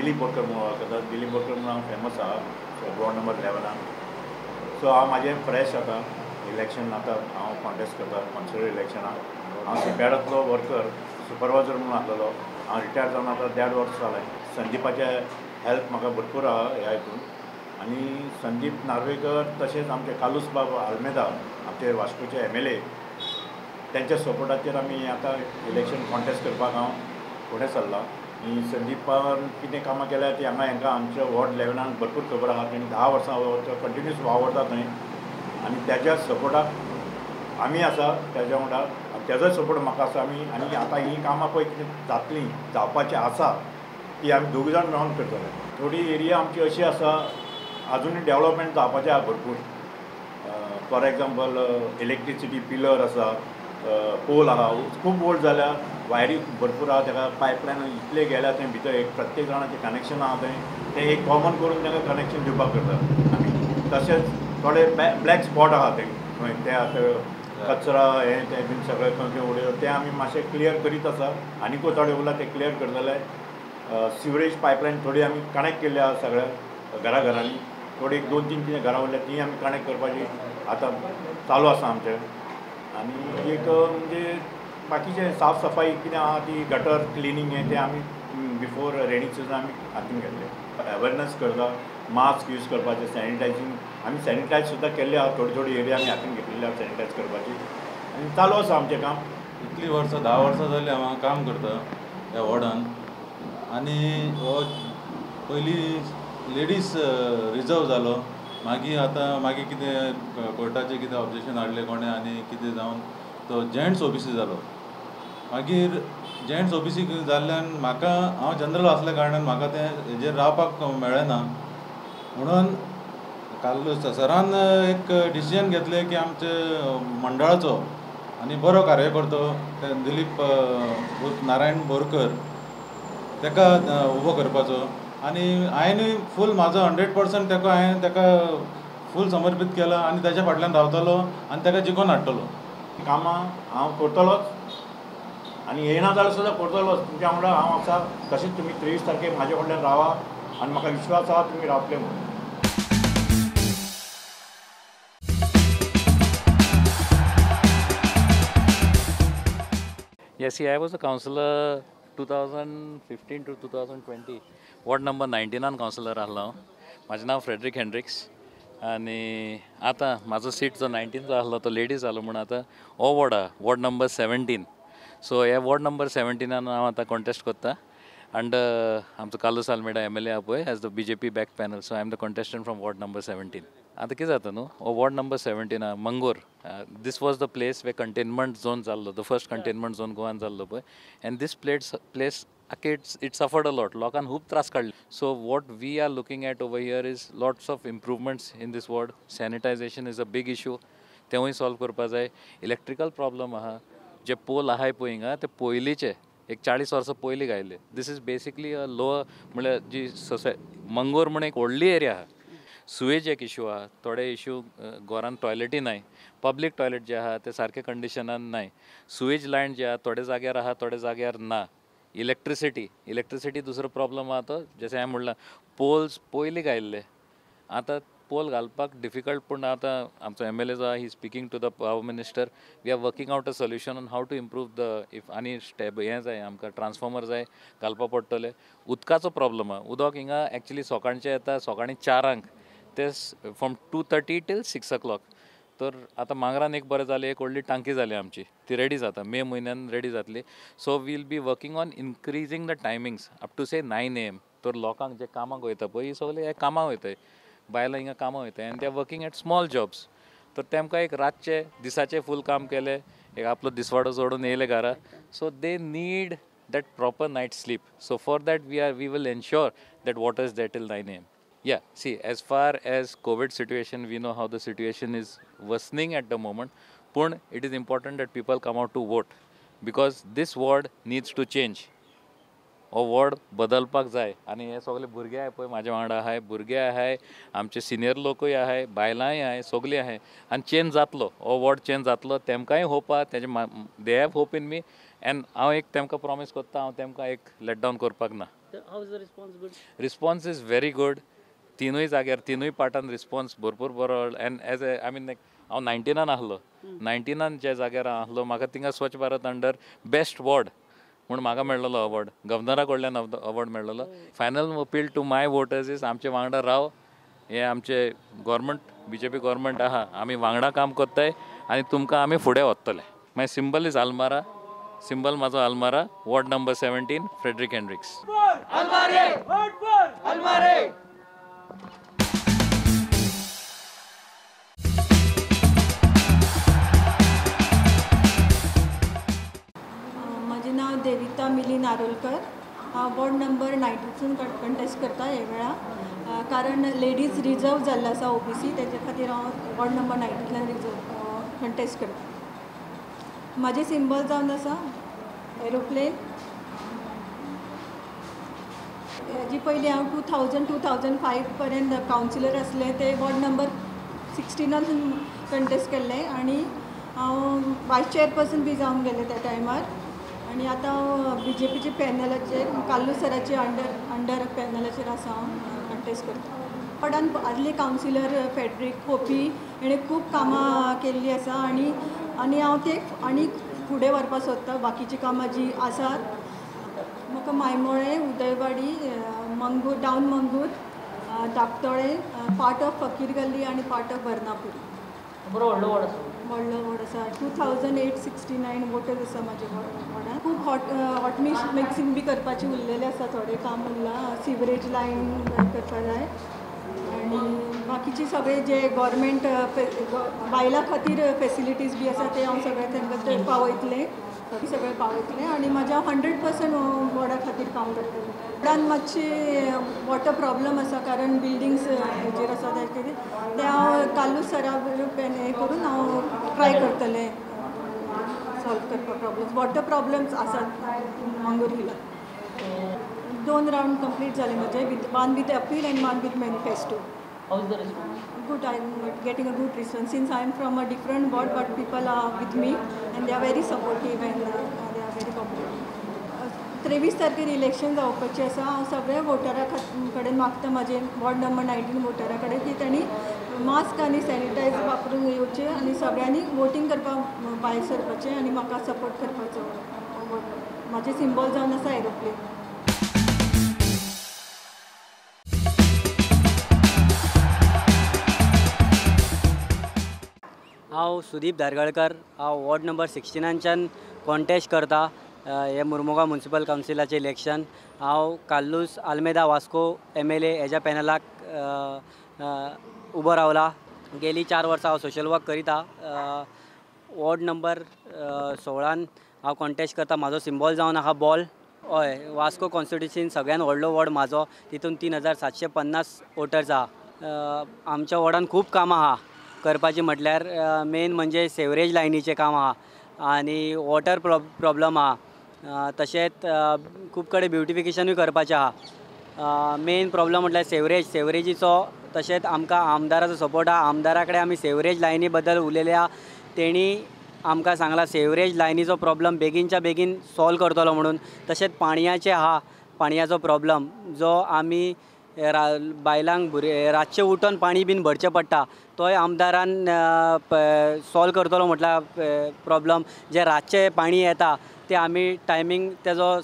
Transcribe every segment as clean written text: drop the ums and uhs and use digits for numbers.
दिलीप बोरकर म्हणून वळखतात. दिलीप बोरकर म्हणून हांव फेमस आहा वॉर्ड नंबर 11. सो हांव म्हाजें फ्रेश आतां इलेक्शन आतां हांव कॉन्टेस्ट करता कावन्सिलर इलेक्शनाक. हांव शिपयार्डांतलो वर्कर सुपरवायजर म्हणून आसलेलो. हांव रिटायर जावन आतां 1.5 वर्स जालें. संदीपाचें हेल्प म्हाका भरपूर आहा ह्या हितून. आनी संदीप नार्वेकर तशेंच आमचे कार्लूस बाब आल्मेदा आमचे वास्कोचे MLA तेंच्या सपोर्टाचेर आमी आतां इलेक्शन कॉन्टेस्ट करपाक हांव फुडें सरलां. आनी संदीपान कितें कामां केल्या ती हांगा हांकां आमच्या वॉर्ड 11 भरपूर खबर आहा. तेणी 10 वर्सां कंटिन्यूस वावरता थंय आनी तेज्या सपोर्टाक आमी आसा तेज्या वांगडा आनी तेजोय सपोर्ट म्हाका आसा. आमी आनी आतां हीं कामां पळय कितें जातलीं जावपाचीं आसा ती आमी दोग जाण मेळोन करतले. थोडी एरिया आमची अशी आसा अजुनूय डेवलपमेंट जावपाचें आहा भरपूर. फॉर एग्जाम्पल इलेक्ट्रिसिटी पिलर आसा, पोल आहा, खूब ओल्ड जाल्या, वायरी भरपूर आहा, ताका पायपलायन इतले गेल्या थंय भितर एक प्रत्येक जाणाचें कनेक्शन आहा थंय तें एक कॉमन करून तांकां कनेक्शन दिवपाक करता आमी. तशेंच थोडे ब्लॅक स्पॉट आहा थंय खंय ते आतां कचरा हें तें बीन सगळें खंय खंय उडयता तें आमी मातशें क्लियर करीत आसा. आनीकूय थोडे उरला तें क्लियर करतले. सिवरेज पायपलायन थोडी आमी कनेक्ट केल्ली आहा सगळ्या घराघरांनी. थोडी एक 2-3 कितें घरां उरल्या तीं आमी कनेक्ट करपाची आतां चालू आसा आमचें. आनी एक म्हणजे बाकीचें साफ सफाई कितें आहा ती गटर क्लिनींग हें तें आमी बिफोर रेनी सिजन आमी हातून घेतलें. अवेरनस करता, मास्क यूज करपाचें, सॅनिटायजींग आमी सॅनिटायज सुद्दां केल्ले आहा. थोडी थोडी एरिया आमी हातून घेतलेली आहा सॅनिटायज करपाची आनी चालू आसा आमचें काम. इतलीं वर्सां 10 वर्सां जालीं हांव काम करता ह्या वॉर्डान. आनी हो पयलीं लेडीज रिजर्व जालो, मागीर आतां मागीर कितें कोर्टाचें कितें ऑब्जेक्शन हाडलें कोणें आनी कितें जावन तो जेंट्स OBC जालो. मागीर जेंट्स OBC जाल्ल्यान म्हाका हांव जनरल आसल्या कारणान म्हाका तें हेजेर रावपाक मेळ्ळें ना. म्हणून कार्लूस सरान एक डिसिजन घेतलें की आमचे मंडळाचो आनी बरो कार्यकर्तो दिलीप नारायण बोरकर ताका उबो करपाचो. आनी हांवेंनूय फूल म्हाजो 100% ताका हांवें ताका फूल समर्पीत केला आनी ताच्या फाटल्यान रावतलो आनी ताका जिखोवन हाडटलो. कामां हांव करतलोच आनी येना जाल्यार सुद्दां करतलोच. तुमच्या वांगडा हांव आसा. तशेंच तुमी 23 तारखेक म्हाजे कडल्यान रावा आनी म्हाका विश्वास आहा तुमी रावतले म्हणून. Yes, I was a councillor 2015 to 2020, ward number 19 councillor आहलो हांव. म्हाजें नांव फ्रेडरीक हेंड्रिक्स आनी आतां म्हाजो सीट जो 19 आहलो तो लेडीज जालो म्हूण आतां हो वॉर्ड आहा वॉर्ड नंबर 17. सो ह्या वॉर्ड नंबर 17 हांव आतां कॉन्टेस्ट करता अंडर आमचो कार्लूस आल्मेडा MLA आहा पळय as the BJP back panel. So I am the contestant from ward number 17. आतां कितें जाता न्हू, हो वॉर्ड नंबर 17 आहा Mangor. This was the place where containment zone जाल्लो, the first containment zone गोवान जाल्लो पळय. एंड these place आख्खे it suffered a lot, लोकांक खूब त्रास काडले. So what we are looking at over here is lots of improvements in this ward. Sanitisation is a big issue, तेंवूय solve करपा जाय. इलेक्ट्रिकल प्रॉब्लम आहा, जे पोल आहाय पळय हिंगा ते पयलींचे एक 40 वर्सां पयलीं घायले. This is basically a lower म्हणल्यार जी सोसाय मंगोर म्हण एक व्हडली एरिया आहा. सुवेज एक इशू आहा, थोडे इशू घरान टॉयलेटी नाय, पब्लीक टॉयलेट जे आहा ते सारके कंडिशनान नाय, सुवेज लायन जे आहा थोडे जाग्यार आहा थोडे जाग्यार ना. इलेक्ट्रिसिटी दुसरो प्रॉब्लम आहा तो, जशें हांवें म्हणलां पोल्स पयलीं घायल्ले, आतां पोल घालपाक डिफिकल्ट. पूण आतां आमचो MLA जो आहा he speaking to the power minister, we are working out a solution on how to improve the if आनी स्टेप हें जाय आमकां ट्रान्सफॉर्मर जाय घालपा पडटले. उदकाचो प्रॉब्लम आहा, उदक हिंगा एक्चुली सकाळचें येता सकाळीं 4 ते from 2:30 till 6 o'clock. तर आतां मांगरान एक बरें जालें, एक व्हडली टांकी जाली आमची, ती रेडी जाता मे म्हयन्यान रेडी जातली. So we'll be working on increasing the timings up to say 9 AM. तर लोकांक जे कामाक वयता पळय ही सगळी हे कामाक वयताय, बायलां हिंगा कामाक वयताय आनी they are working at small jobs. तर तेमकां एक रातचें दिसाचें फूल काम केलें, एक आपलो दिसवाडो सोडून येयले घरा. So they need that proper night sleep. So for that we will ensure that water is there till 9 AM. Yeah, see, as far as COVID situation, we know how the situation is worsening at the moment. Pun it is important that people come out to vote because this ward needs to change. हो ward बदलपाक जाय. आनी हे सगळे भुरगे आहाय पळय म्हाजे वांगडा आहाय, भुरगे आहाय, आमचे सिनियर लोकूय आहाय, बायलांय आहाय, सगळीं आहाय. आनी चेंज जातलो, हो वॉर्ड चेंज जातलो, तेमकांय होप आहा, तेजे they have hope in me. And हांव एक तेमकां प्रॉमीस करता, हांव तेमकां एक let down करपाक ना. How is the response good? Response is very good. तिनूय जाग्यार तिनूय पार्टान रिस्पॉन्स भरपूर बरो. And as a I mean like हांव 19नान आहलो, 19नान ज्या जाग्यार आहलो म्हाका थिंगा Swachh Bharat under best ward म्हूण म्हाका मेळ्ळलो अवॉर्ड, गव्हर्नरा कडल्यान award मेळ्ळलो. Final appeal to my voters is आमचे वांगडा राव. हे आमचे गव्हर्मेंट BJP government आहा, आमी वांगडा काम करताय आनी तुमकां आमी फुडें व्हरतले. My symbol is आलमारा, सिंबल म्हाजो आलमारा, वॉर्ड नंबर 17, फ्रेडरिक हेन्ड्रिक्स. म्हजें नांव देविता मिली नारोलकर. हांव वॉर्ड नंबर 19सून कंटेस्ट करता हे वेळा, कारण लेडीज रिजर्व जाल्लो आसा OBC, तेजे खातीर हांव वॉर्ड नंबर 19तल्यान रिजर्व कंटेस्ट करता. म्हाजें सिंबल जावन आसा एरोप्लेन. हेजी पयलीं हांव 2000 2005 पर्यंत कावन्सिलर आसलें, ते वॉर्ड नंबर 16नासून कंटेस्ट केल्लें आनी हांव वायस चेअरपर्सन बी जावन गेलें त्या टायमार. आनी आतां हांव BJPच्या पॅनलाचेर, काल्लू सराचे अंडर पॅनलाचेर आसा, हांव कंटेस्ट करता. पडान आदले कावन्सिलर फेडरीक खोपी हेणें खूब कामां केल्लीं आसा आनी आनी हांव ते आनी फुडें व्हरपाक सोदतां बाकीचीं कामां जीं आसात. म्हाका मायमोळें, उदयवाडी, मंगूर, डावन मंगूर, दापतोळें, पार्ट ऑफ फकीर गल्ली आनी पार्ट ऑफ बर्नापूर. बरो व्हडलो वॉर्ड आसा. व्हडलो वॉर्ड आसा. 2869 वोटर्स आसा म्हाज्या वॉर्डान. खूब हॉट मिक्सिंग बी करपाचें उरलेलें आसा, थोडें काम उरलां, सिवरेज लायन करपा जाय आनी बाकीचे सगळे जे गव्हर्मेंट बायलां खातीर फेसिलिटीज बी आसा ते हांव सगळें तांकां पावयतलें, सगळें पावयतलें आनी म्हाज्या 100% वॉर्डा खातीर काम करतलें. वॉर्डान मातशें वॉटर प्रॉब्लम आसा, कारण बिल्डिंग्स हेजेर आसा ते खातीर तें हांव कालूच सरा हें करून हांव ट्राय करतलें सॉल्व करपाक प्रॉब्लम्स. वॉटर प्रॉब्लम्स आसात मांगूर हिलान. 2 रावंड कंप्लीट जाले म्हजे, with 1 with appeal and 1 with manifesto. How is the response? Good. I am getting a good response since I am from a different ward, but people are with me and they are very supportive and they are very cooperative. 23 तारखेर election जावपाचें आसा. हांव सगळ्या वोटरा कडेन मागता, म्हाजे ward number 19 वोटरा कडेन, की तांणी मास्क आनी सॅनिटायज वापरून येवचें आनी सगळ्यांनी वोटींग करपाक भायर सरपाचें आनी म्हाका सपोर्ट करपाचो. म्हाजें सिंबॉल जावन आसा एरोप्लेन. हांव सुदीप धारगळकर, हांव वॉर्ड नंबर 16नाच्यान कॉन्टेस्ट करता हे मुर्मुगांव म्युनिसिपल कावन्सिलाचें इलेक्शन. हांव Carlos Almeida Vasco MLA हेज्या पॅनलाक उबो रावला. गेली 4 वर्सां हांव सोशल वर्क करिता. वॉर्ड नंबर 16 हांव कॉन्टेस्ट करता. म्हाजो सिंबॉल जावन आहा बॉल. हय, वास्को कॉन्स्टिट्युन्सीन सगळ्यान व्हडलो वॉर्ड म्हाजो, तितून 3750 वोटर्स आहा. आमच्या वॉर्डान खूब कामां आहा करपाची, म्हटल्यार मेन म्हणजे सेवरेज लायनीचें काम आहा आनी वॉटर प्रॉब्लम आहा, तशेंच खूब कडेन ब्युटिफिकेशनूय करपाचें आहा. मेन प्रॉब्लम म्हटल्यार सेवरेज, सेवरेजीचो. तशेंच आमकां आमदाराचो सपोर्ट आहा. आमदारा कडेन आमी सेवरेज लायनी बद्दल उलयले आहा, तेणी आमकां सांगलां सेवरेज लायनीचो प्रॉब्लम बेगीनच्या बेगीन सॉल्व करतलो म्हणून. तशेंच पाणयाचें आहा, पाणयाचो प्रॉब्लम जो आमी बायलांक रातचें उठून पाणी बीन भरचें पडटा, तोय आमदारान सॉल्व करतलो म्हटल्यार प्रॉब्लम. जे रातचें पाणी येता तें आमी टायमींग तेजो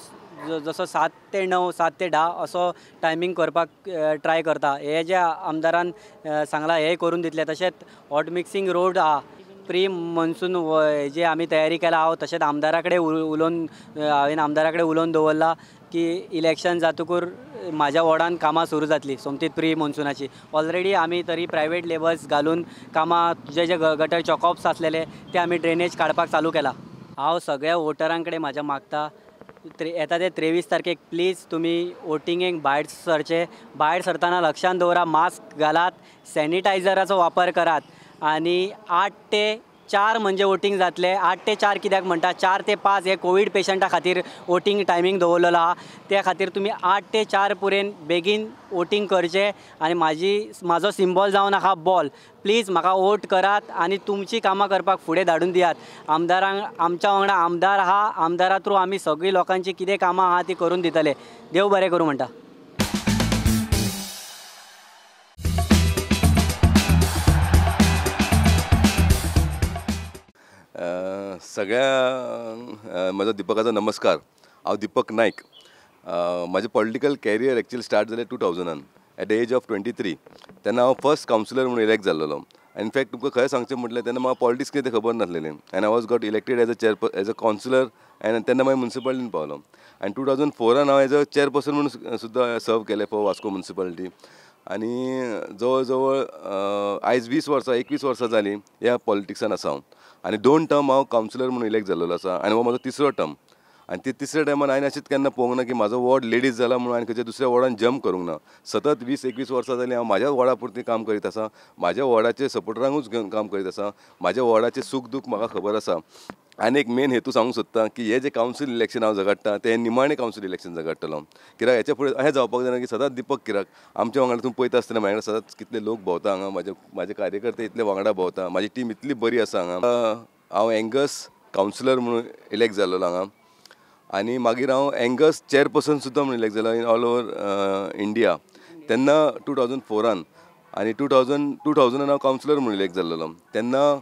जसो 7 ते 9, 7 ते 10 असो टायमींग करपाक ट्राय करता. हे जे आमदारान सांगलां हें करून दितलें. तशेंच हॉट मिक्सिंग रोड आहा, प्री मॉन्सून जे आमी तयारी केला हांव. तशेंच आमदारा कडेन उलोवन, हांवें आमदारा कडेन उलोवन दवरलां की इलेक्शन जातकूर म्हाज्या वॉर्डान कामां सुरू जातली सोमतीच प्री मॉन्सुनाची. ऑलरेडी आमी तरी प्रायवेट लेबर्स घालून कामां जे जे गटर चॉकअप्स आसलेले ते आमी ड्रेनेज काडपाक चालू केला. हांव सगळ्या वोटरां कडेन म्हाज्या मागता, येता ते 23 तारखेक प्लीज तुमी वोटिंगेक भायर सरचें. भायर सरतना लक्षांत दवरा, मास्क घालात, सॅनिटायझराचो वापर करात आनी 8 ते 4 म्हणजे वोटींग जातलें. 8 ते 4 कित्याक म्हणटा, 4 ते 5 हे कोवीड पेशंटा खातीर वोटींग टायमींग दवरलेलो आहा. त्या खातीर तुमी 8 ते 4 पर्यंत बेगीन वोटींग करचें. आनी म्हाजो सिम्बॉल जावन आहा बॉल. प्लीज म्हाका वोट करात आनी तुमची कामां करपाक फुडें धाडून दियात. आमदारांक आमच्या वांगडा आमदार आहा, आमदारा थ्रू आमी सगळीं लोकांची कितें कामां आहा ती करून दितले. देव बरें करूं म्हणटा. सगळ्या म्हजो दीपकाचो नमस्कार. हांव दीपक नायक. म्हजें पॉलिटिकल कॅरियर एक्चुअली स्टार्ट जालें 2000 एट the age of 23. तेन्ना हांव फर्स्ट कावन्सिलर म्हणून इलेक्ट जाल्लो. इनफॅक्ट तुमकां खरें सांगचें म्हटल्यार तेन्ना म्हाका पॉलिटिक्स कितें खबर नासलेलें and I was got elected as a as a councillor and तेन्ना मागीर मुन्सिपालिटीन पावलो. आनी 2004 हांव एज अ चेअरपर्सन म्हणून सुद्दां सर्व केलें फॉर वास्को मुन्सिपालिटी. आनी जवळ जवळ आयज 20 वर्सां 21 वर्सां जालीं ह्या पॉलिटिक्सान आसा हांव. आनी 2 टर्म हांव कावन्सिलर म्हणून इलेक्ट जाल्लो आसा आनी हो म्हजो तिसरो टर्म. आनी ते तिसऱ्या टायमान हांवें अशेंच केन्ना पळोवंक ना की म्हाजो वॉर्ड लेडीज जाला म्हणून हांवें खंयच्या दुसऱ्या वॉर्डान जंप करूंक ना. सतत 20-21 वर्सां जालीं हांव म्हाज्या वॉर्डा पुरती काम करीत आसा, म्हाज्या वॉर्डाचे सपोर्टरांकूच घेवन काम करीत आसा, म्हाज्या वॉर्डाचें सूख दूख म्हाका खबर आसा. आनी एक मेन हेतू सांगूंक सोदता की हे जे कावन्सील इलेक्शन हांव झगडटा तें निमाणें कावन्सील इलेक्शन झगडटलो. कित्याक हेच्या फुडें अशें जावपाक जायना की सदांच दीपक कित्याक आमच्या वांगडा तूं पळयता आसतना म्हाज्या वांगडा सदांच कितले लोक भोंवता हांगा, म्हाजे कार्यकर्ते इतले वांगडा भोंवता, म्हाजी टीम इतली बरी आसा हांगा. हांव एंगस कावन्सिलर म्हणून इलेक्ट जाल्लो हांगा आनी मागीर हांव एंगस चेअरपर्सन सुद्दां म्हणून इलेक्ट जालो इन ऑल ओवर इंडिया तेन्ना 2004 आनी 2000 हांव कावन्सिलर म्हणून इलेक्ट जाल्लो. तेन्ना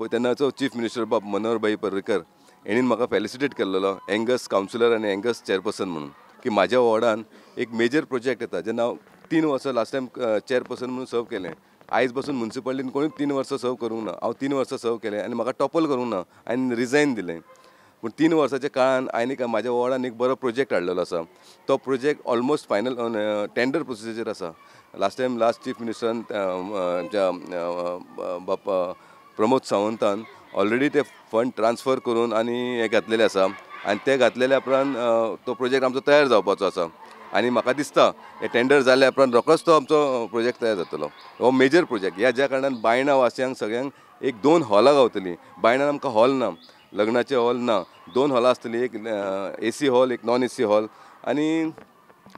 तेन्नाचो चीफ मिनिस्टर बाब मनोहर भाई पर्रीकर हेणीन म्हाका फेलिसिटेट केल्लो एंगस कावन्सिलर आनी एंगस चेअरपर्सन म्हणून की म्हाज्या वॉर्डान एक मेजर प्रोजेक्ट येता. जेन्ना हांव 3 वर्सां लास्ट टायम चेअरपर्सन म्हणून सर्व केलें, आयज पासून मुन्सिपालिटीन कोणूच 3 वर्सां सर्व करूंक ना, हांव 3 वर्सां सर्व केलें आनी म्हाका टॉपल करूंक ना, हांवें रिजायन दिलें. पूण 3 वर्साच्या काळान हांवें एक म्हाज्या वॉर्डान एक बरो प्रोजेक्ट हाडलेलो आसा. तो प्रोजेक्ट ऑलमोस्ट फायनल टेंडर प्रोसेसीचेर आसा. लास्ट टायम लास्ट चीफ मिनिस्टरान आमच्या बाप्पा प्रमोद सावंतान ऑलरेडी ते फंड ट्रान्सफर करून आनी हें घातलेलें आसा आनी ते घातलेल्या उपरांत तो प्रोजेक्ट आमचो तयार जावपाचो आसा. आनी म्हाका दिसता हे टेंडर जाल्या उपरांत रोखडोच तो आमचो प्रोजेक्ट तयार जातलो. हो मेजर प्रोजेक्ट ह्या ज्या कारणान बायणा वासियांक सगळ्यांक 1-2 हॉलां गावतलीं. बायणान आमकां हॉल ना, लग्नाचे हॉल ना, 2 हॉलां आसतलीं, एक ए सी हॉल, एक नॉन ए सी हॉल. आनी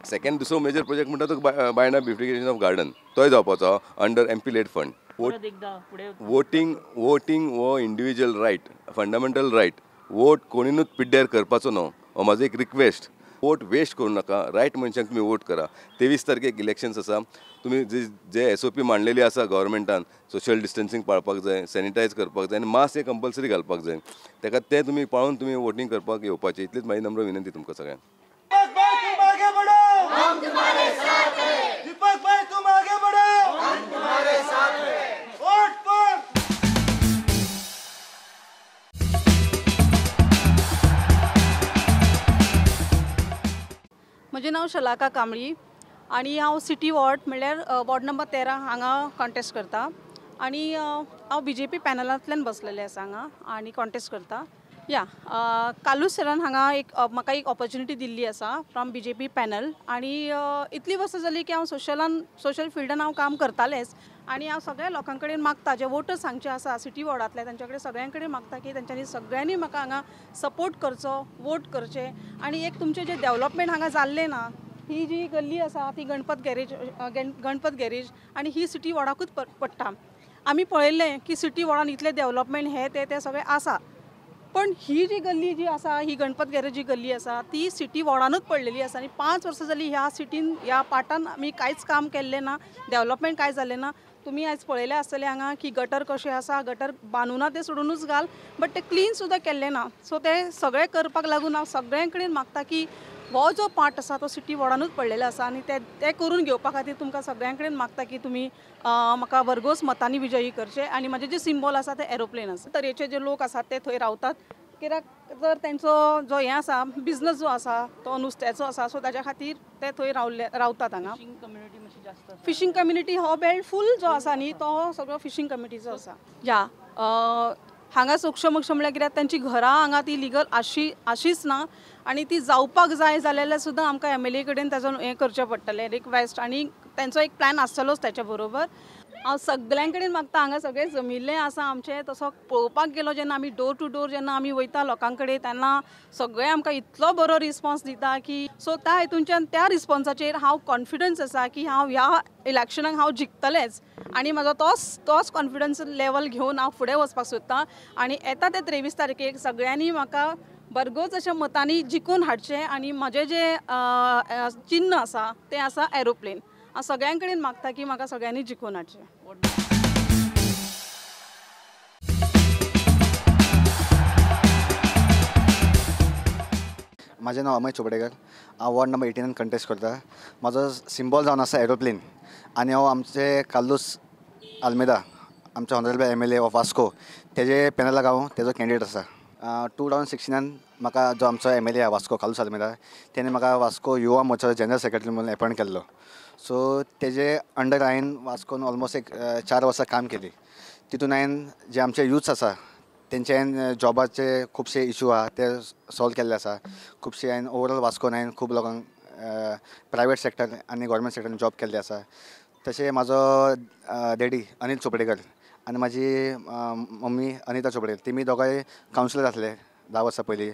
सेकंड दुसरो मेजर प्रोजेक्ट म्हणटा तो बायणा ब्युटिफिकेशन ऑफ गार्डन, तोय जावपाचो under M P led fund. Voting हो individual right, fundamental right. Vote कोणीनूच पिड्ड्यार करपाचो न्हू, हो म्हाजो एक रिक्वेस्ट. वोट वेस्ट करूं नाका, रायट मनशांक तुमी वोट करा. 23 तारखेक इलेक्शन्स आसा. तुमी जे एस ओ पी मांडलेली आसा गव्हर्मेंटान, सोशल डिस्टन्सींग पाळपाक जाय, सॅनिटायज करपाक जाय आनी मास्क हे कंपल्सरी घालपाक जाय, ताका तें तुमी पाळून तुमी वोटींग करपाक येवपाचें, इतलीच म्हाजी नम्र विनंती तुमकां सगळ्यांक. म्हजें नांव शलाका कांबळी आनी हांव सिटी वॉर्ड म्हणल्यार वॉर्ड नंबर 13 हांगा कॉन्टेस्ट करता आनी हांव बी जे पी पॅनलांतल्यान बसलेलें आसा हांगा आनी कॉन्टेस्ट करता. या कालूच सरान हांगा एक म्हाका एक ऑपॉर्च्युनिटी दिल्ली आसा from B J P panel आनी इतली वर्सां जाली की हांव सोशल फिल्डान हांव काम करतालेंच आनी हांव सगळ्या लोकां कडेन मागता, जे वोटर्स हांगचे आसा सिटी वॉर्डांतले तांचे कडेन सगळ्यां कडेन मागता की तांच्यांनी सगळ्यांनी म्हाका हांगा सपोर्ट करचो, वोट करचे. आनी एक तुमचें जें डेवलपमेंट हांगा जाल्लें ना, ही जी गल्ली आसा ती गणपत गॅरेज आनी ही सिटी वॉर्डाकूच पडटा. आमी पळयल्लें की सिटी वॉर्डान इतलें डेवलपमेंट हें तें सगळें आसा, पण ही जी गल्ली जी आसा, ही गणपत गॅरेज जी गल्ली आसा ती सिटी वॉर्डानूच पडलेली आसा आनी 5 वर्सां जाली ह्या सिटीन ह्या पार्टान आमी कांयच काम केल्लें ना, डेवलपमेंट कांय जालें ना. तुमी आयज पळयलें आसतलें हांगा की गटर कशें आसा, गटर बांदूना तें सोडुनूच घाल, बट तें क्लीन सुद्दां केल्लें ना. सो तें सगळें करपाक लागून हांव सगळ्यां कडेन मागता की हो जो पार्ट आसा तो सिटी वॉर्डानूच पडलेलो आसा आनी तें करून घेवपा खातीर तुमकां सगळ्यां कडेन मागता की तुमी म्हाका भरघोस मतांनी विजयी करचें. आनी म्हाजें जें सिम्बॉल आसा तें एरोप्लेन आसा. तरेचे जे लोक आसात ते थंय रावतात कित्याक तर तेंचो जो हें आसा बिजनस जो आसा तो नुस्त्याचो आसा, सो ताच्या खातीर ते थंय रावतात हांगा. फिशींग कम्युनिटी हो बेल्ट फूल जो आसा न्ही तो सगळो फिशींग कम्युनिटीचो आसा. या हांगा सोक्ष मोक्ष म्हणल्यार कित्याक तेंची घरां हांगा ती लिगल आशीच ना आनी ती जावपाक जाय जाल्यार सुद्दां आमकां एम एल ए कडेन ताजो हें करचें पडटलें रिक्वेस्ट आनी तेंचो एक प्लॅन आसतलोच तेच्या बरोबर. हांव सगळ्यां कडेन मागता, हांगा सगळें जमिल्लें आसा आमचें. तसो पळोवपाक गेलो जेन्ना आमी डोर टू डोर जेन्ना आमी वयता लोकां कडेन तेन्ना सगळे आमकां इतलो बरो रिस्पॉन्स दिता की सो त्या हितूनच्यान त्या रिस्पॉन्साचेर हांव कॉन्फिडन्स आसा की हांव ह्या इलेक्शनाक हांव जिखतलेंच आनी म्हाजो तोच तोच कॉन्फिडन्स लेवल घेवन हांव फुडें वचपाक सोदतां. आनी येता ते 23 तारखेक सगळ्यांनी म्हाका बरगोच अशा मतांनी जिखून हाडचें आनी म्हजें जें चिन्न आसा तें आसा एरोप्लेन. हांव सगळ्यां कडेन मागता की म्हाका सगळ्यांनी जिखून हाडचें. म्हाजें नांव अमय चोपडेकर. हांव वॉर्ड नंबर 18 कंटेस्ट करता. म्हाजो सिंबॉल जावन आसा एरोप्लेन आनी हांव आमचे कार्लूस आल्मेदा आमचे honourable MLA of Vasco तेजे पॅनलाक हांव तेजो कॅन्डिडेट आसा. 2016 म्हाका जो आमचो MLA आहा वास्को कार्लूस आल्मेदा तेणें म्हाका वास्को युवा मोर्चाचो जनरल सेक्रेटरी म्हणून एपॉयंट केल्लो. सो तेजे अंडर हांवें वास्कोन ऑलमोस्ट एक 4 वर्सां काम केली. तितून हांवें जे आमचे युथ्स आसा तेंचे हांवें जॉबाचे खुबशे इशू आहा ते सॉल्व केल्ले आसा. खुबशे हांवें ओवरऑल वास्कोन हांवें खूब लोकांक प्रायवेट सेक्टर आनी गव्हर्मेंट सेक्टरान जॉब केल्ले आसा. तशें म्हाजो डॅडी अनिल चोपडेकर आनी म्हाजी मम्मी अनिता चोपडेकर तेमी दोगांय कावन्सिलर आसले 10 वर्सां पयलीं.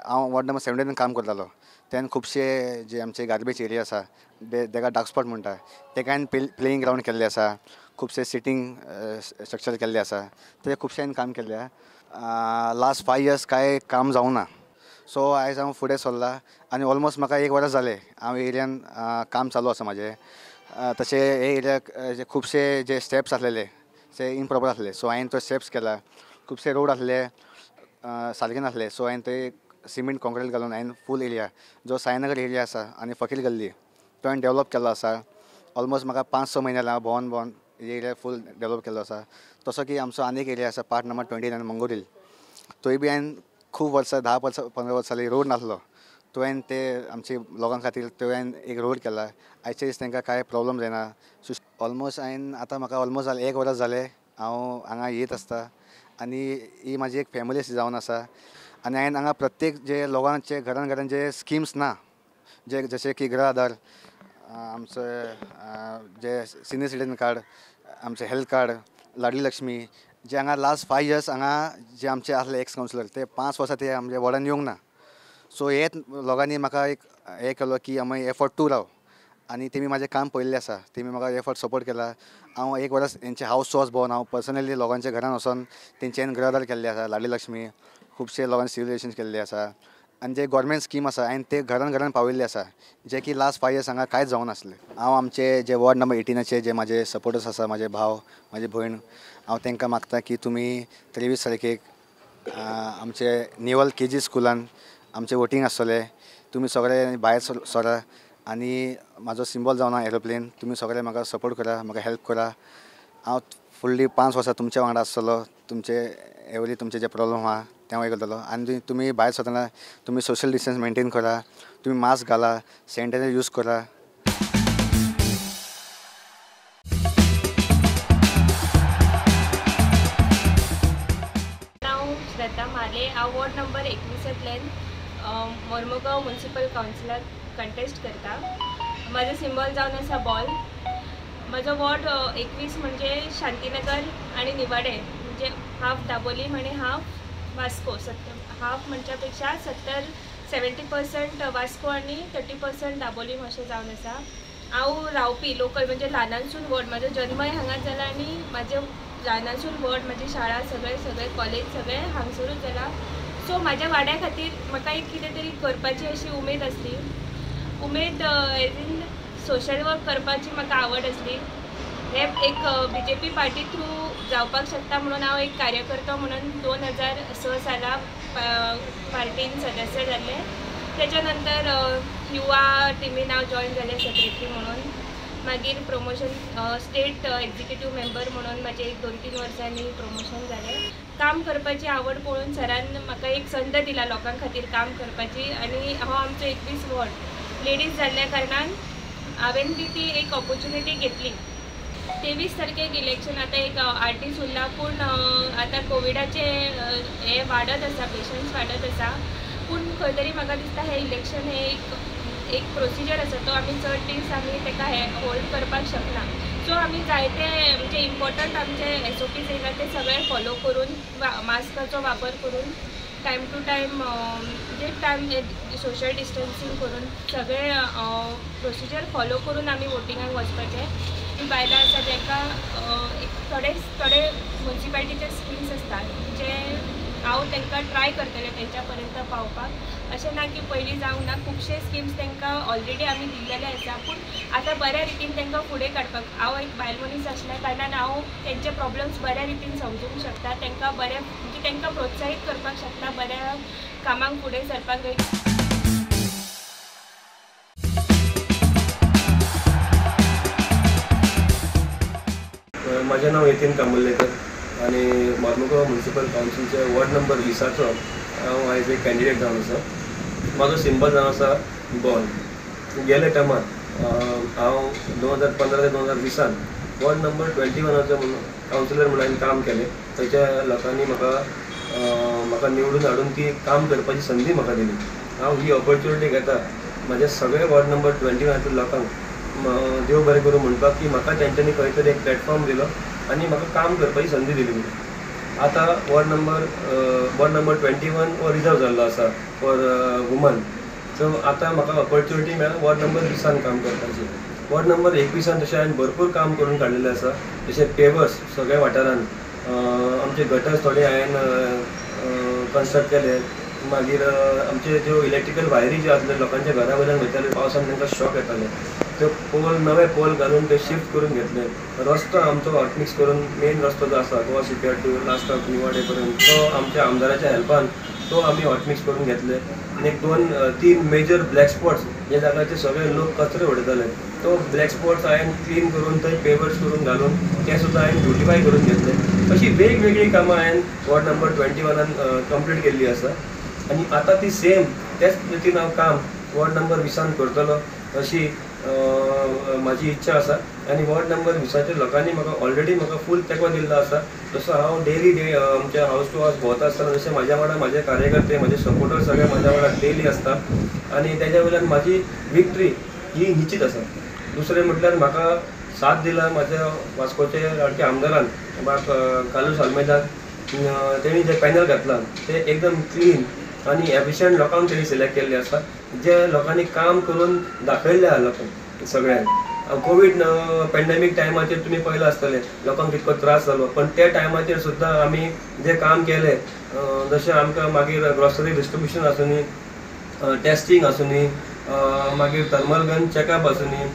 हांव वॉर्ड नंबर 17 काम करतालो तेन्ना खुबशे जे आमचे गार्बेज एरिया आसा तेका डार्क स्पॉट म्हणटा तेका हांवें प्लेइंग ग्रावंड केल्लें आसा. खुबशे सिटींग स्ट्रक्चर केल्लें आसा. ते खुबशे हांवें काम केल्लें आहा. लास्ट 5 इयर्स कांय काम जावना. सो आयज हांव फुडें सरला आनी ऑलमोस्ट म्हाका 1 वर्स जालें हांव एरियान काम चालू आसा म्हाजें. तशें हे एरियाक जे खुबशे जे स्टेप्स आसलेले ते इम्प्रॉपर आसले सो हांवें तो स्टेप्स केला. खुबशे रोड आसले सारके नासले सो हांवें ते सिमेंट कॉन्क्रीट घालून हांवें फूल एरिया जो साईनगर एरिया आसा आनी फकीर गल्ली तो हांवें डेवलप केल्लो आसा. ऑलमोस्ट म्हाका 5-6 म्हयने जाले हांव भोंवन भोंवन एरिया फूल डेवलप केल्लो आसा. तसो की आमचो आनी एक एरिया आसा पार्ट नंबर 29 मंगोरील थंय बी हांवें खूब वर्सां 10 वर्सां 15 वर्सां जालीं रोड नासलो तो हांवें ते आमचे लोकां खातीर तो हांवें एक रोड केला. आयचे दीस तांकां कांय प्रॉब्लम जायना. सो ऑलमोस्ट हांवें आतां म्हाका ऑलमोस्ट जालें 1 वर्स जालें हांव हांगा येत आसता आनी ही म्हाजी एक फॅमिली अशी जावन आसा. आनी हांवें हांगा प्रत्येक जे लोकांचे घरान घरान जे स्किम्स ना जे जशे की गृह आधार आमचे जे सिनियर सिटीजन कार्ड आमचे हेल्थ कार्ड लाडली लक्ष्मी जे हांगा लास्ट 5 इयर्स हांगा जे आमचे आसले एक्स कावन्सिलर ते 5 वर्सां ते आमच्या वॉर्डान येवंक ना. सो हेच लोकांनी म्हाका एक हें केलो की आमी एफर्ट तूं राव आनी तेमी म्हाजें काम पळयल्लें आसा. तेमी म्हाका एफर्ट सपोर्ट केला. हांव 1 वर्स तेंचे हावस टू हावस भोंवन हांव पर्सनली लोकांच्या घरान वचोन तेंच्यान गृह आधार केल्ले आसा लाडली लक्ष्मी खुबशे लोकांनी सिवील रिलेशन्स केल्ले आसा आनी जे गव्हर्मेंट स्कीम आसा हांवें ते घरान घरान पावयल्ले आसा जे की लास्ट 5 इयर्स हांगा कांयच जावनासलें. हांव आमचे जे वॉर्ड नंबर 18चे जे म्हाजे सपोर्टर्स आसा म्हाजे भाव म्हाजी भयण हांव तांकां मागता की तुमी 23 तारखेक आमचे नेवल KG स्कुलान आमचें वोटींग आसतलें. तुमी सगळे भायर सरा आनी म्हाजो सिंबॉल जावन आहा एरोप्लेन. तुमी सगळे म्हाका सपोर्ट करा म्हाका हेल्प करा. हांव फुडली 5 वर्सां तुमच्या वांगडा आसतलो. तुमचे एवरी तुमचे जे प्रॉब्लम आहा ते हांव करतलो. आनी तुमी भायर सरतना तुमी सोशल डिस्टन्स मेंटेन करा, तुमी मास्क घाला, सॅनिटायझर यूज करा. हांव श्रद्धा माले. हांव वॉर्ड नंबर 21 मोर्मुगांव म्युनिसिपल कावन्सिलाक कंटेस्ट करता. म्हाजो सिंबॉल जावन आसा बॉल. म्हजो वॉर्ड 21 म्हणजे शांतीनगर आनी निवाडे म्हणजे हाफ दाबोलीम आनी हाफ वास्को. हाफ म्हणच्या पेक्षा 70% वास्को आनी 30% दाबोलीम अशें जावन आसा. हांव रावपी लोकल म्हणजे ल्हानांसून व्हड, म्हाजो जल्मय हांगाच जाला आनी म्हाजें ल्हानांसून व्हड म्हाजी शाळा सगळें सगळें कॉलेज सगळें हांगसरूच जाला. सो म्हाज्या वाड्या खातीर म्हाका एक कितें तरी करपाची अशी उमेद आसली. उमेद एज इन सोशल वर्क करपाची म्हाका आवड आसली. हे एक BJP party through जावपाक शकता म्हणून हांव एक कार्यकर्तो म्हणून 2006 साला पार्टीन सदस्य जाल्लें. तेच्या नंतर युवा टिमीन हांव जॉयन जालें सेक्रेटरी म्हणून. मागीर प्रमोशन स्टेट एक्झिक्युटीव मेंबर म्हणून म्हाजें एक 2-3 वर्सांनी प्रमोशन जालें. काम करपाची आवड पळोवन सरान म्हाका एक संद दिला लोकां खातीर काम करपाची आनी हो आमचो 21 वॉर्ड लेडीज जाल्ल्या कारणान हांवें बी ती एक ऑपोर्चुनिटी घेतली. 23 तारखेक इलेक्शन आतां एक 8 दीस उरला, पूण आतां कोविडाचे हे वाडत आसा, पेशंट्स वाडत आसा, पूण खंय तरी म्हाका दिसता हें इलेक्शन हें एक एक प्रोसिजर आसा तो आमी चड दीस आमी ताका हे होल्ड करपाक शकना. सो सो आमी जायते म्हणजे इम्पॉर्टंट आमचे SOPs येयला ते सगळे फॉलो करून, मास्काचो वापर करून, टायम टू टायम म्हणजे टायम सोशल डिस्टन्सिंग करून सगळे प्रोसिजर फॉलो करून आमी वोटिंगाक वचपाचें. बायलां आसा तांकां एक थोडे थोडे म्युनिसिपालिटीचे स्किम्स आसतात जे हांव तांकां ट्राय करतलें तेंच्या पर्यंत पावपाक. अशें ना की पयलीं जावंक ना, खुबशे स्किम्स तांकां ऑलरेडी आमी दिल्लेले आसा, पूण आतां बऱ्या रितीन तांकां फुडें काडपाक हांव एक बायल मनीस आसल्या कारणान हांव तेंचे प्रॉब्लम्स बऱ्या रितीन समजूंक शकता, तांकां बरें म्हणजे तांकां प्रोत्साहीत करपाक शकता बऱ्या कामांक फुडें सरपाक. म्हजें नांव यतीन कामुल्लेकर आनी मार्मुगांव म्युनिसिपल कावन्सिलचे वॉर्ड नंबर 20चो हांव आयज एक कॅन्डिडेट जावन आसा. म्हाजो सिंबल जावन आसा बॉल. गेल्या टर्मान हांव 2015 ते 2020 वॉर्ड नंबर 21चो म्हणून कावन्सिलर म्हणून हांवें काम केलें. थंयच्या लोकांनी म्हाका निवडून हाडून ती काम करपाची संदी म्हाका दिली. हांव ही ऑपॉर्च्युनिटी घेता म्हाज्या सगळे वॉर्ड नंबर 21 लोकांक देव बरें करूं म्हणपाक की म्हाका तेंच्यांनी खंय तरी एक प्लॅटफॉर्म दिलो आनी म्हाका काम करपाची संदी दिली म्हणून. आतां वॉर्ड नंबर 21 हो रिजर्व जाल्लो आसा फॉर वुमन. सो आतां म्हाका ऑपॉर्च्युनिटी मेळ्ळा वॉर्ड नंबर 20 काम करपाची. वॉर्ड नंबर 21 तशें हांवें भरपूर काम करून काडलेलें आसा. जशें पेवर्स सगळ्या वाठारान, आमचे गटर्स थोडे हांवें कन्स्ट्रक्ट केले. मागीर आमचे ज्यो इलेक्ट्रिकल वायरी ज्यो आसल्यो लोकांच्या घरा वयल्यान वयताल्यो, पावसान तांकां शॉक येताले, त्यो पोल नवे पोल घालून ते शिफ्ट करून घेतले. रस्तो आमचो हॉटमिक्स करून मेन रस्तो जो आसा Goa shipyard to last of Nivade पर्यंत तो आमच्या आमदाराच्या हेल्पान तो आमी हॉटमिक्स करून घेतले. आनी एक 2-3 मेजर ब्लॅक स्पॉट्स ज्या जाग्याचेर सगळे लोक कचरे उडयताले तो ब्लॅक स्पॉट्स हांवें क्लीन करून थंय पेवर्स करून घालून ते सुद्दां हांवें ब्युटिफाय करून घेतले. अशी वेगवेगळीं कामां हांवें वॉर्ड नंबर 21 कंप्लीट केल्ली आसा आनी आतां ती सेम तेच रितीन हांव काम वॉर्ड नंबर 20 करतलो अशी म्हाजी इच्छा आसा. आनी वॉर्ड नंबर 20 लोकांनी म्हाका ऑलरेडी म्हाका फूल तेंको दिल्लो आसा. जसो हांव डेली डे आमच्या हावस टू हावस भोंवता आसतना जशें म्हाज्या वांगडा म्हाजे कार्यकर्ते म्हाजे सपोर्टर सगळे म्हाज्या वांगडा डेली आसता आनी तेज्या वयल्यान म्हाजी विक्ट्री ही निश्चीत आसा. दुसरें म्हटल्यार म्हाका साथ दिला म्हाज्या वास्कोचे लाडके आमदारान बाब कार्लूस आल्मेदान. तेणी जें पॅनल घातलां तें एकदम क्लीन आनी एफिशियंट लोकांक तेणी सिलेक्ट केल्ले आसा, जे लोकांनी काम करून दाखयल्लें आहा लोकांक सगळ्यांक. कोवीड पेंडेमीक टायमाचेर तुमी पळयलां आसतलें लोकांक कितको त्रास जालो, पण त्या टायमाचेर सुद्दां आमी जें काम केलें जशें आमकां मागीर ग्रॉसरी डिस्ट्रिब्युशन आसूनी, टेस्टींग आसूनी, मागीर थर्मल गन चॅकअप आसूनी,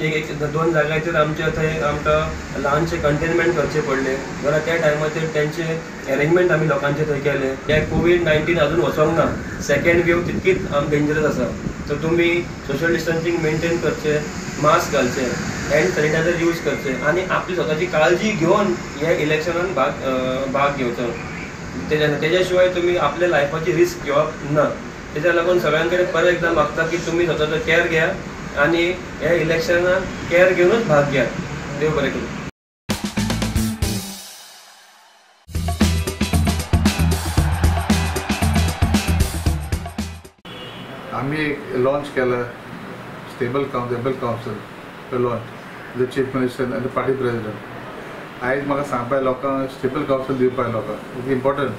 एक 2 जाग्याचेर आमच्या थंय आमकां ल्हानशें कंटेनमेंट करचें पडलें जाल्यार त्या टायमाचेर तेंचे एरेंजमेंट आमी लोकांचे थंय केलें. हे कोवीड-19 अजून वचोंक ना, सेकेंड वेव तितकीच डेंजरस आसा. सो तुमी सोशल डिस्टन्सिंग मेनटेन करचें, मास्क घालचें, हँड सॅनिटायझर यूज करचें आनी आपली स्वताची काळजी घेवन ह्या इलेक्शनान भाग घेवचो. तेज्या शिवाय तुमी आपल्या लायफाची रिस्क घेवप ना. तेज्या लागून सगळ्यां कडेन परत एकदां मागता की तुमी स्वताचो कॅर घेया आनी ह्या इलेक्शनाक कॅर घेवनूच भाग घेयात. देव बरें करूं. आमी एक लॉन्च केला stable council launch the chief minister आनी पार्टी प्रेसिडेंट. आयज म्हाका सांगपा लोकांक स्टेबल कावन्सील दिवपाक लोकांक it's important.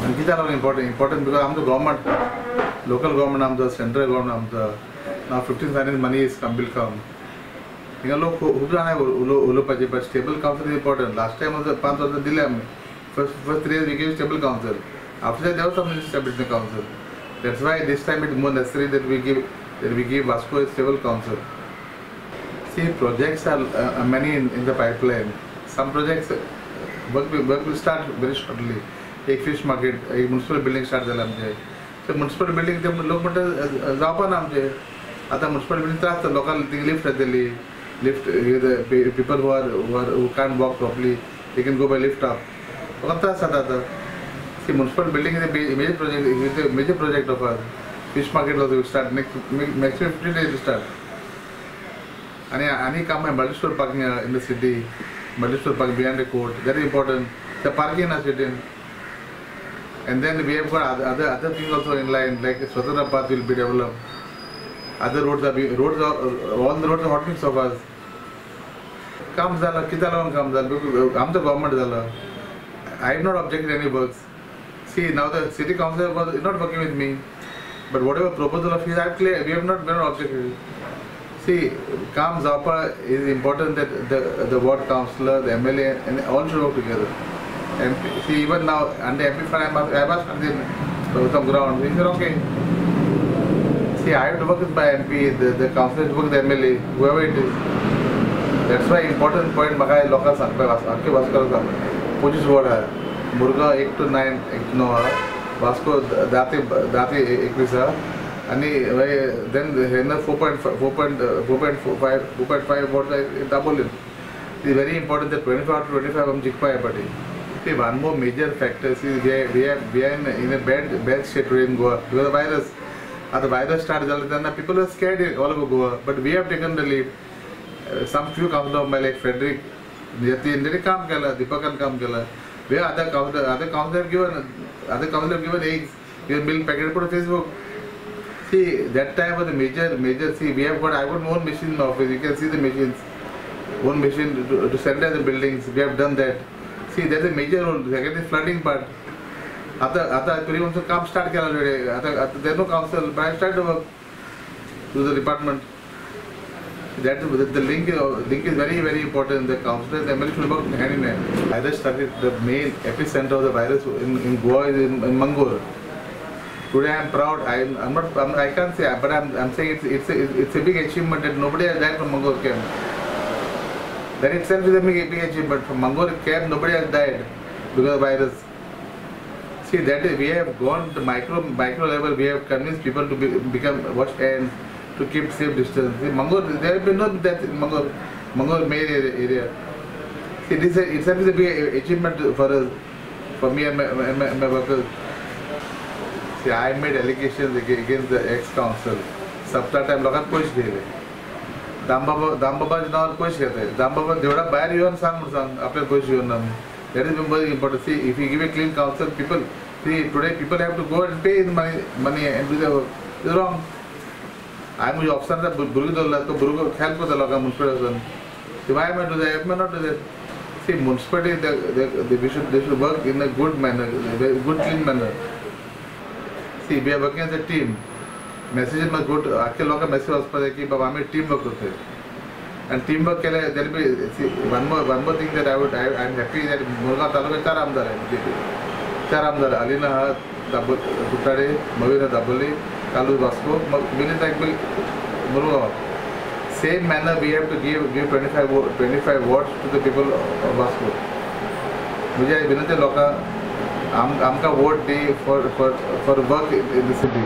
आनी कित्याक लागून इम्पॉर्टंट because आमचो गव्हर्मेंट लोकल गव्हर्मेंट आमचो सेंट्रल गव्हर्मेंट आमचो Now 15 finance money is come, will come. हिंगा लोक खूब जाणां उलोवपाचें, but stable council is important. Last time 5 वर्सां दिले आमी, first 3 years we give stable council, after that there was some instability in council. That's why this time it more necessary that we give Vasco a stable council. See, projects are many in the pipeline. Some projects work will start very shortly. एक fish market, एक municipal building start जाला आमचें. ते municipal building ते लोक म्हणटा जावपा ना आमचें. आतां म्युनिसिपल बिल्डिंग त्रास जाता लोकांक, थिंग लिफ्ट येतली, lift people who are who can't walk properly they can go by lift up. लोकांक त्रास जाता आतां. See, municipal building is a major project, is a major project of ours. Fish market also will start next 15 days will start. आनी आनी काम आहे multi store parking in the city, multi store parking behind the court, very important. The parking in the city. And then we have got other things also in line, like Swatantra Path will be developed. Other roads are all the roads are hot mix of us. काम जालां कित्याक लागून काम जालें आमचो government जालो. I have not objected any works. See now the city councillor was not working with me, but whatever proposal of his I clear, we have not objected. See काम जावपा is important that the ward councillor, the MLA and all should work together. MP, see even now under MP fund I was some ground. He said okay. See, I have to work with my MP, the councillor work with the MLA, whoever it is. That's why important point म्हाका लोकांक सांगपाक आसा, आख्खे वास्कोक सांगपाक. 25 ward आहा, Murgaon 1 to 9, 1 to 9 आहा, वास्को 10 ते 21 आहा, आनी then Henna 4.5 ward Dabolim. It is very important that 25 to 25 आमी जिखपा ह्या फावटी. See, one more major factor is we are in a bad state today in Goa because the virus. The virus started तेन्ना people were scared all over Goa, but we have taken the lead. Some few councillors of my like Frederick, Jatin, they काम केला, दीपकान काम केला. We have other councillors have given eggs, given milk packet put on Facebook. See, that time was a major. See, we have got, I got my own machine in my office. You can see the machines, one machine to sanitize the buildings. We have done that. See, that's a major role. Second is flooding part. आता तरी आमचं काम start केलं already. आता there no council, but I started to work through the department. That the link is very, very important. The councillors, the MLA should work hand in hand. Virus started, the main epicenter of the virus in Goa is in Mangor. Today I am proud. I can't say, but I'm saying it's a big achievement that nobody has died from Mangor camp. That itself is a big achievement. From Mangor camp, nobody has died because of virus. See, that is, we have gone to micro level. We have convinced people to become wash hands, to keep safe distance. See, Mangor, there have been no death in Mangor main area. See, this itself is a big achievement for us, for me and my workers. See, I made allegations against the ex-council. Sapta time लोकांक पयशे दिले. दामबाबाच्या नांवान पयशे घेताय. दामबाबा देवळा भायर येवन सांग म्हूण सांग, आपल्याक पयशे घेवन ना. That is very important. See, if you give a clean council, people, see, today people have to go and pay money and do their work. It's wrong. I म्हज्या ऑफिसान भुरगो दवरला, तो भुरगो हेल्प करता लोकांक मुन्सिपालिटी वचून. Why am I do that? I may not do that. See, municipality, they should work in a good manner, good clean manner. See, we are working as a team. Message must go to आख्खे लोकांक message वचपाक जाय की बाबा आमी team work करताय. And team work केल्यार there will be, see, one more thing that I am happy that Murgaon तालुक्यात 4 आमदार आहे बीजेपी. 4 आमदार अलिना आहा कुट्टाळे, मविना Dabolim, Carlos Vasco, Milind Naik Murgaon. Same manner we have to give 25 votes to the people of Vasco. म्हजी विनंती लोकांक आमकां vote the for work in the city.